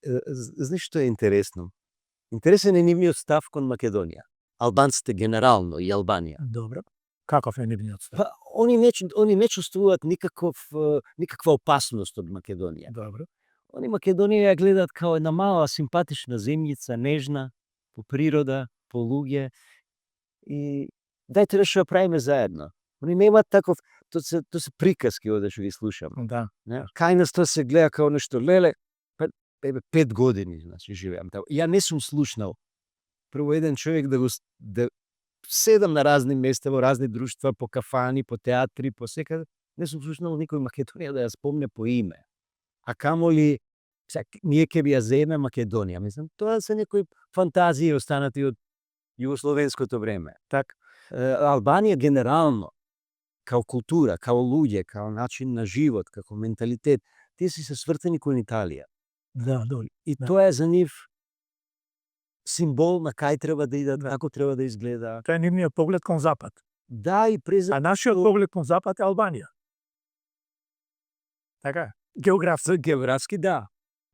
знаеш што е интересно? Интересен е нивниот став кон Македонија. Албанците генерално и Албанија. Добро. Каков е нивниот став? Па, они не чувствуваат никаква опасност од Македонија. Добро. Они Македонија ја гледаат као една мала симпатична земјица, нежна, по природа, по луѓе и дајте да што ја правиме заедно. Они немаат таков, тоа се приказки овде што ги слушам. Да. Не? Кај нас тоа се гледа као нешто леле, 5 години, значи, живеам таму. Ја не сум слушнал прво еден човек да седам на разни места, во разни друштва, по кафани, по театри, по секаде, не сум слушнал никој Македонија да ја спомне по име. А камоли, ние ќе би ја земе Македонија. Мислам, тоа се некои фантазии останати од југословенското време. Так, Албанија генерално, као култура, као луѓе, као начин на живот, како менталитет, тие се свртени кон Италија. Да, доли. И тоа е за нив символ на кај треба да идат, како треба да изгледа. Тоа е нивниот поглед кон запад. Да, и А нашиот поглед кон запад е Албанија. Така е. Географски. Географски, да.